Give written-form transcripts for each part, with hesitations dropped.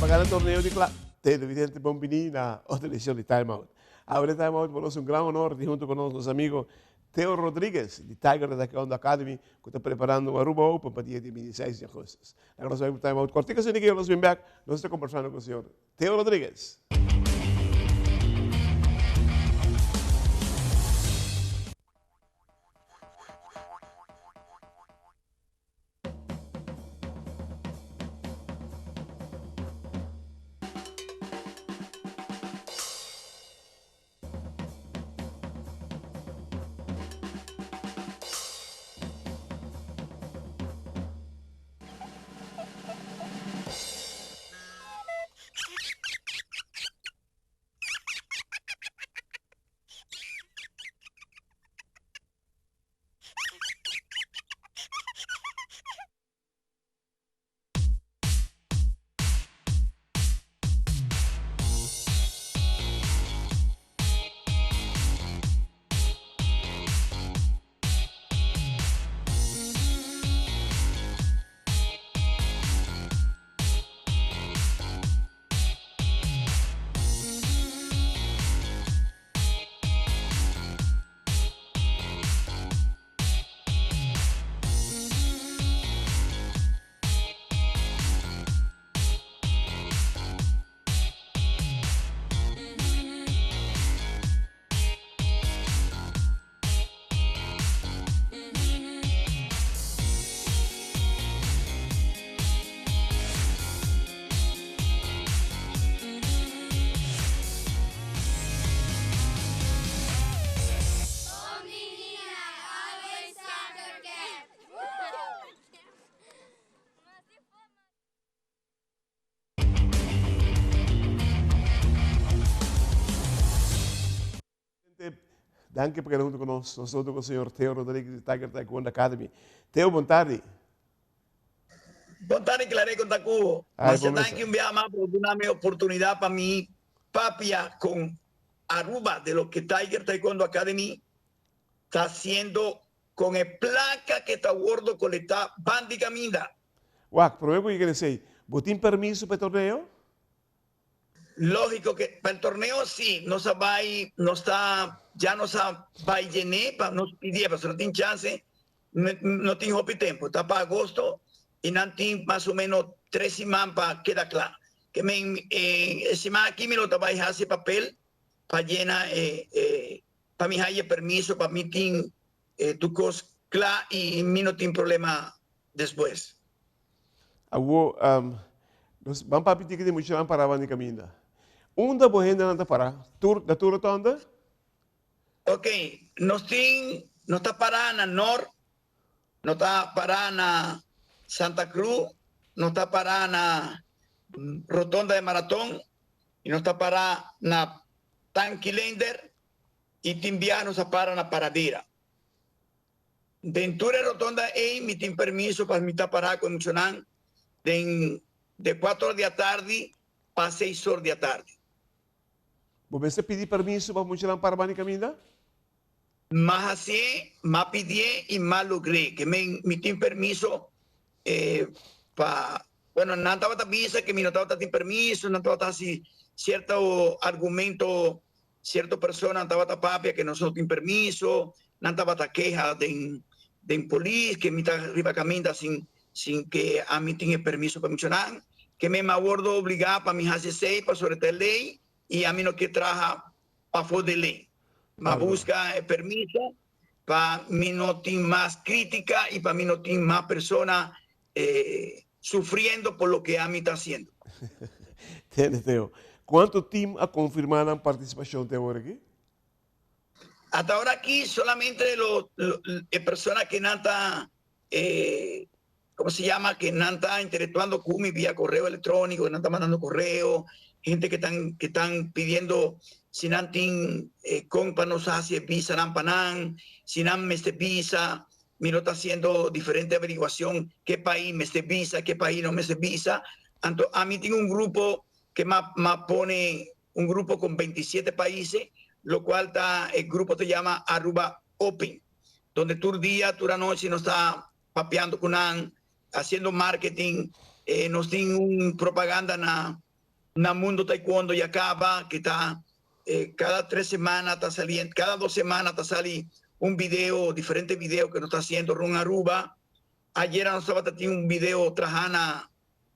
Pa gana torneo di kla. Televidente bon bini na otro edicion di Time Out. Awe den Time Out por nos un gran honor di hunto cu nos nos amigo Theo Rodriguez di Tiger Taekwondo Academy cu ta preparando un Aruba Open pa dia di 26 di augustus. Laga nos bai pa Time Out cortico asina ki nos bin bek nos ta combersando cu señor Theo Rodriguez. Danki pa keda huntu ku nos. Nos ta huntu ku señor Theo Rodriguez di Tiger Taekwondo Academy. Theo, bon tardi. Bon tardi Clare con ta cubo. Masha danki un biaha mas por duna mi oportunidad pa mi papia con Aruba de lo que Tiger Taekwondo Academy ta haciendo con e placa que ta wordo colecta ban di caminda. Wak, prome cu yega esey, bo tin permiso pa e torneo? Lógico que pa el torneo sí, nos a bai, nos ta, ya nos a bai llené pa nos pidié, pasobra no tin chance, no tin hopi tempo, ta pa agosto y nan tin mas o menos tres siman pa keda cla. Ke men e siman aki mi lo ta bai haci papel pa llena e, e, pa mi haya permiso pa mi tin tur cos cla y mi no tin problema despues. Awor, nos ban papia tiki di muchanan pará banda di kaminda. Unda bo hendenan ta pará? Tur, na tur rotonda? Ok, nos tin, nos ta pará na Nort, nos ta pará na Santa Cruz, nos ta pará na rotonda di Maraton y nos ta pará na Tanki Leender y tin biaha nos a para na Paradera. Den tur e rotonda ei mi tin permiso pa mi ta pará ku e muchanan den de kuater or di atardi pa seis or di atardi. Bo mester pidi permiso pa muchanan para bani kaminda? M'a hasié, m'a pidié i m'a logr'é. Ke men mi tin permiso pa, bueno, nan tabata bisa ke mi no tabata tin permiso, nan tabata hasi sierto argumento. Cierto personanan tabata papia ke nos no tin permiso, nan tabata keha den den polis ke mi ta riba caminda sin sin ke ami tin e permiso pa michonan, ke mi a wordo obliga pa mi haci esey pasobra ta e ley y ami no ke traha pafo de ley. Mi a busca e permiso pa mi no tin mas critica y pa mi no tin mas persona sufriendo por loke ami ta haciendo. Tende Theo, cuanto team a confirma nan participacion te awor aki? Hasta awor aki solamente lo, lo, e persona que nan ta, eh, como se llama, que nan ta interactuando cu mi via correo electronico, que nan ta mandando correo, gente que tan, que tan pidiendo si nan tin eh, con pa nos haci e visa nan pa nan, si nan mester visa, Mi lo ta haciendo diferente averiguacion ke pais mester visa, ke pais no mester visa. Anto ami tin un grupo ke m'a m'a pone un grupo con 27 paises, lo cual ta e grupo ta yama Aruba Open, donde tur dia, tur anochi nos ta papiando cu nan, haciendo marketing, nos tin un propaganda na. na Mundo Taekwondo ya caba, que ta cada tres semana ta saliendo, cada dos semana ta sali un video, diferente video que nos ta haciendo rond Aruba. Ayera nos tabata tin un video traha na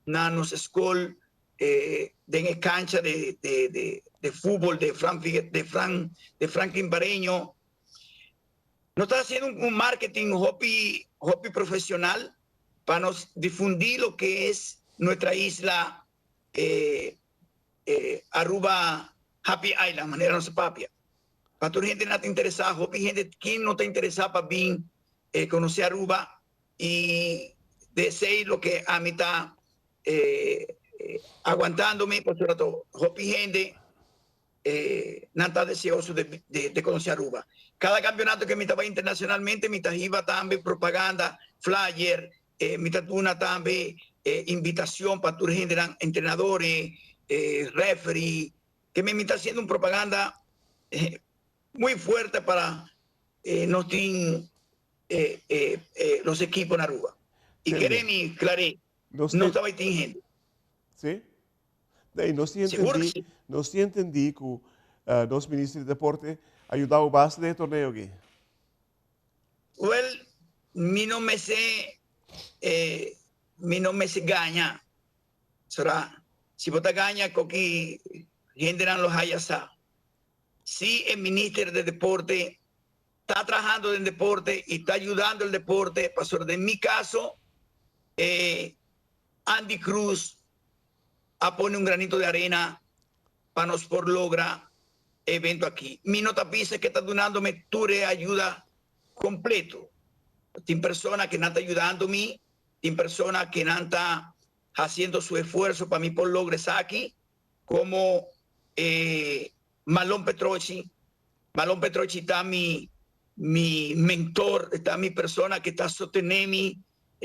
na nos school den e cancha de de de de futbol de Fran de Fran de Franklin Bareño. Nos ta haciendo un marketing hopi hopi profesional pa nos difundi loke es nuestra isla Aruba Happy Island manera nos ta papia. Pa tur hende nan ta interesa, hopi hende ken no ta interesa pa bin conoce Aruba y de esey loke ami ta aguantándome pasobra hopi hende nan ta deseoso de conoce Aruba. Cada campeonato que mi ta bay internacionalmente mi ta hiba tambe propaganda, flyer, mi ta duna tambe invitacion pa tur hendenan, entrenadores, referee, que mi ta haciendo un propaganda muy fuerte para nos tin los equipo na Aruba. Y kere mi clare, no ta bay tin hende. Sí? Nee, nos tin entendí, nos tin entendí ku nos minister di deporte a yuda bo basta den e torneo aki. Well, mi no mester, mi no mester gaña. Sra, si bo ta gaña koki hendenan lo haya sa. Si e minister di deporte ta trahando den deporte y ta yudando el deporte, pasobra den mi caso e Andy Cruz a pone un granito de arena pa nos por logra e evento aki. Mi no ta bisa ke ta dunando mi tur e ayuda completo. Tin persona ke nan ta yudando mi, tin persona ke nan ta haciendo su esfuerzo pa mi por logra esaki, como e Malon Petrochi. Malon Petrochi ta mi mi mentor, ta mi persona ke ta sostene mi,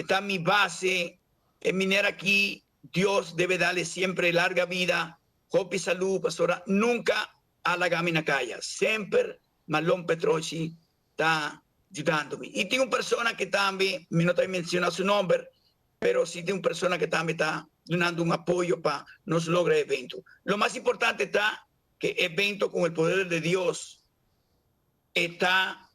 ta mi base. E manera aki Dios debe darle siempre larga vida, hopi salud, pasobra nunca a laga mi na caya. Semper Malon Petrochi ta yudando mi. Y tin un persona que tambe, mi no ta menciona su nomber, pero si tin un persona que tambe ta dunando un apoyo pa nos logra e evento. Lo mas importante ta que e evento con el poder de Dios ta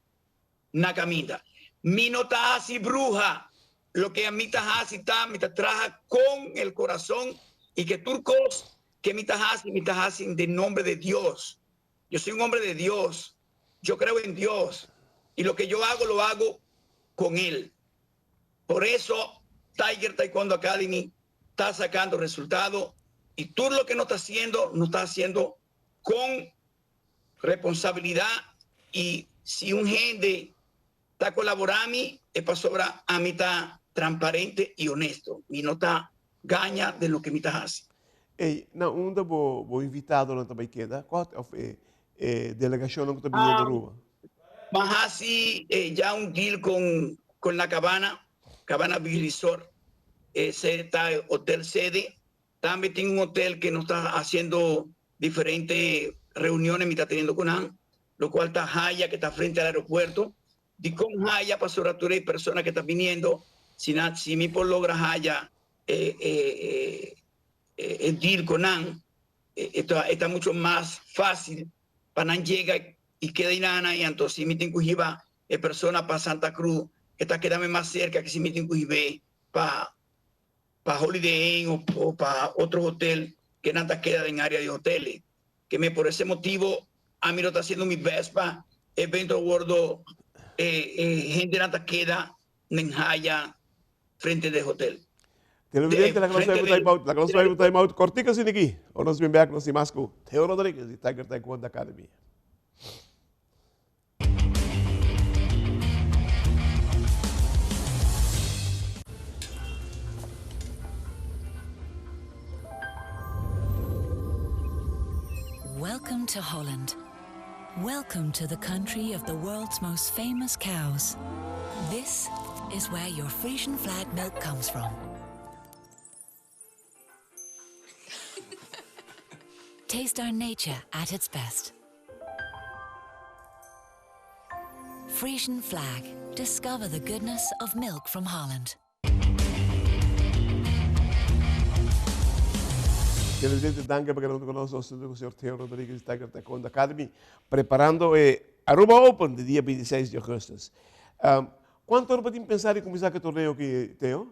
na caminda. Mi no ta haci bruha. Loke ami ta haci ta mi ta traha con el corazon y que tur cos que mi ta haci, mi ta haci den nombre de Dios. Yo soy un hombre de Dios. Yo creo en Dios. Y lo que yo hago, lo hago con Él. Por eso Tiger Taekwondo Academy ta sacando resultado y tur loke nos ta haciendo, nos ta haciendo con responsabilidad y si un hende ta colabora mi, e pasobra ami ta transparente y honesto. Mi no ta gaña den loke mi ta haci. Ey, na unda bo bo invitadonan ta bay keda? Cua of e e delegacionnan cu ta bini di Aruba? M'a haci ya un deal con con La Cabana, Cabana Beach Resort. Ese ta e hotel sede. Tambe tin un hotel que nos ta haciendo diferente reuniones mi ta teniendo cu nan, lo cual ta Haya que ta frente al aeropuerto. Dicon Haya? Pasobra tur e persona que ta biniendo, si nan, si mi por logra haya e e e deal cu nan, e ta e ta mucho mas facil pa nan yega y keda inana y anto si mi tin cu hiba e persona pa Santa Cruz e ta kedame mas cerca que si mi tin cu hib'e pa pa Holiday Inn o pa otro hotel que nan ta keda den area di hoteles. Que me por ese motibo ami lo ta haciendo mi best pa evento wordo e e hendenan ta keda den haya frente de hotel. Televidente, laga nos bai un time out, laga nos bai un time out kortiko asina aki. Ora nos bin bek nos tin mas ku Theo Rodriguez di Tiger Taekwondo Academy. Welcome to Holland. Welcome to the country of the world's most famous cows. This is where your Frisian flag milk comes from. Taste our nature at its best. Frisian flag. Discover the goodness of milk from Holland. Televidente, danki pa keda huntu ku nos. Nos ta ku señor Theo Rodriguez di Tiger Taekwondo Academy, preparando e Aruba Open di dia 26 di augustus. Kuantu ora bo tin pensa di kuminsá ku e torneo aki, Theo?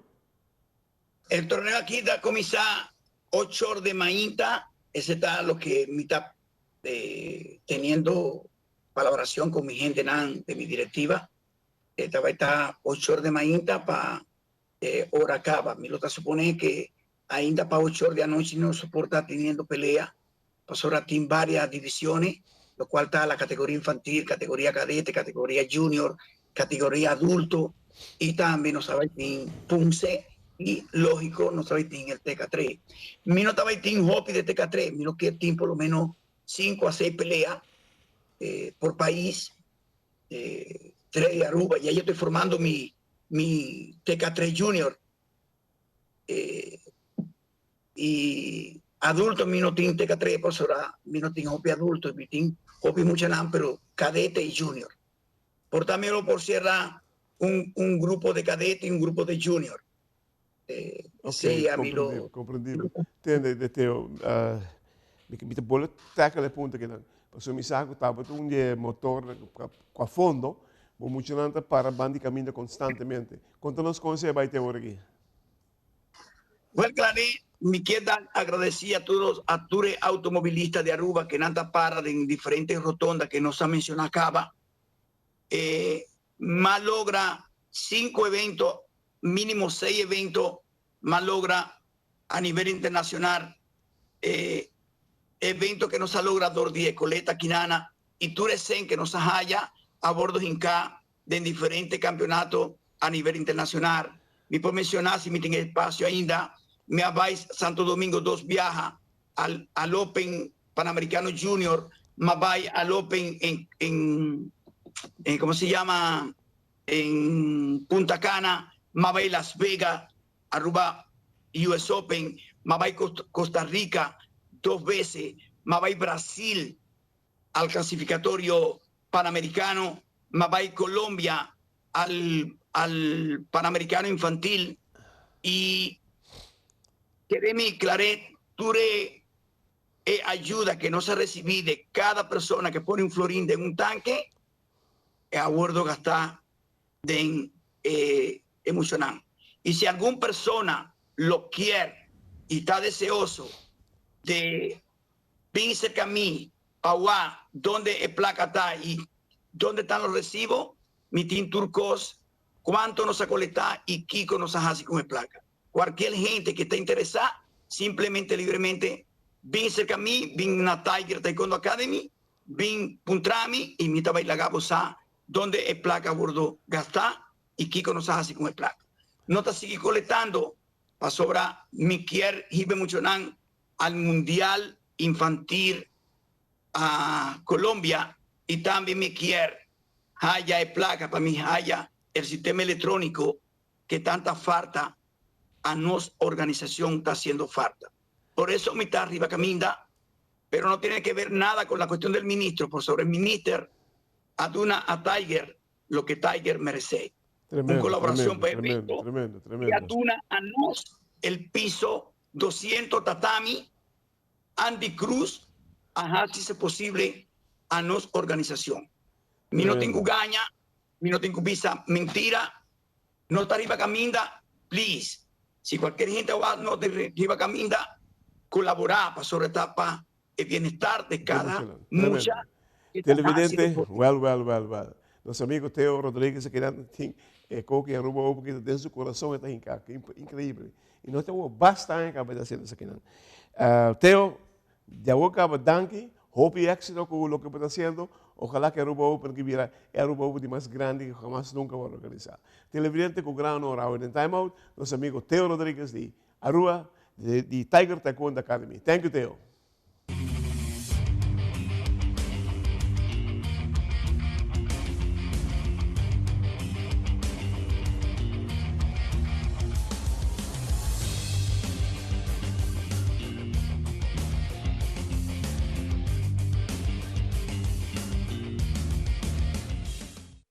E torneo aki ta kuminsá ocho or di mainta, ese ta loke mi ta teniendo palabracion ku mi hendenan di mi directiva. E ta bai ta ocho or di mainta pa e ora caba. Mi lo ta supone ke ainda pa ocho or di anochi nos por ta teniendo pelea, pasobra tin varias divisiones, lo cual ta la categoria infantil, categoria cadete, categoria junior, categoria adulto y tambe nos ta bai tin Punce y logico nos ta bai tin el TK3. Mi no ta bai tin hopi de TK3, mi lo kier tin por lo menos cinco a seis pelea por pais, tres de Aruba. Ya yo estoy formando mi mi TK3 Junior. Y adulto mi no tin TK3 pasobra mi no tin hopi adulto, mi tin hopi muchanan pero cadete y junior. Por ta mi lo por cierra un grupo de cadete y un grupo de junior. Ok, comprendibel, comprendibel. Tende, de Theo, mi ta bolbe tackle e punto akinan. Pasobra mi sa ku tabata un di e motornan ku a fondo, bo muchanan ta para banda di kaminda konstantemente. Konta nos kon esei a bai te ora aki. Wel Clary, mi kier da agradeci a tur a tur e automobilista di Aruba ke nan ta para den diferente rotonda ke nos a menciona caba. E m'a logra cinco evento, minimo seis evento m'a logra a nivel internacional. E evento ke nos a logra dor di e coleta Kinana y tur escen ke nos a haya a bordo hinca den diferente campeonato a nivel internacional. Mi por menciona, si mi tin espacio ainda, mi a bay Santo Domingo dos biaha al al Open Panamericano Junior, mi a bay al Open en en en como se llama en Punta Cana, mi a bay Las Vegas, Aruba US Open, mi a bay Costa Rica dos veces, mi a bay Brasil al clasificatorio Panamericano, mi a bay Colombia al al Panamericano Infantil y kere mi Claret tur e e ayuda que nos a recibi de cada persona que pone un florin den un tanke e a wordo gasta den e e muchanan. Y si algun persona lo kier y ta deseoso de bin cerca mi pa wak donde e placa ta y donde tan los recibo, mi tin tur cos, cuanto nos a colecta y kico nos a haci con e placa. Cualkier hende que ta interesa, simplemente libremente bin cerca mi, bin na Tiger Taekwondo Academy, bin puntra mi y mi ta bay laga bo sa donde e placa a wordo gasta y kico nos a haci con e placa. No ta sigui colectando pasobra mi kier hiba e muchanan al Mundial Infantil a Colombia y tambe mi kier haya e placa pa mi haya el sistema electronico que tanta falta a nos organizacion ta haciendo falta. Por eso mi ta riba caminda, pero no tiene que ver nada con la cuestión del ministro, por sobre el minister a duna a Tiger loke Tiger merece. Tremendo, Un colaboracion tremendo, pa e tremendo, evento tremendo, y a tremendo. duna a nos el piso 200 tatami. Andy Cruz a haci si posible a nos organizacion. Mi no tin cu gaña, mi no tin cu bisa mentira, no ta riba caminda, please, si cualkier hende a wak no ta riba caminda, colabora pasobra ta pa e bienestar de cada mucha que ta haci Televidente, deporte. Well, well, well, well. Nos amigo Theo Rodriguez a keda tin e koki Aruba Open kita den su corazon e ta hinca. Increíble. Y nos ta wou basta aña caba ta haciendo esakinan. Theo, di awor caba danki, hopi exito cu loke bo ta haciendo. Ojalá cu Aruba Open ki bira e Aruba Open di mas grandi cu jamas nunca worde organisa. Televidente, cu gran honor awe den Time Out, nos amigo Theo Rodriguez di Aruba, di Tiger Taekwondo Academy. Thank you, Theo.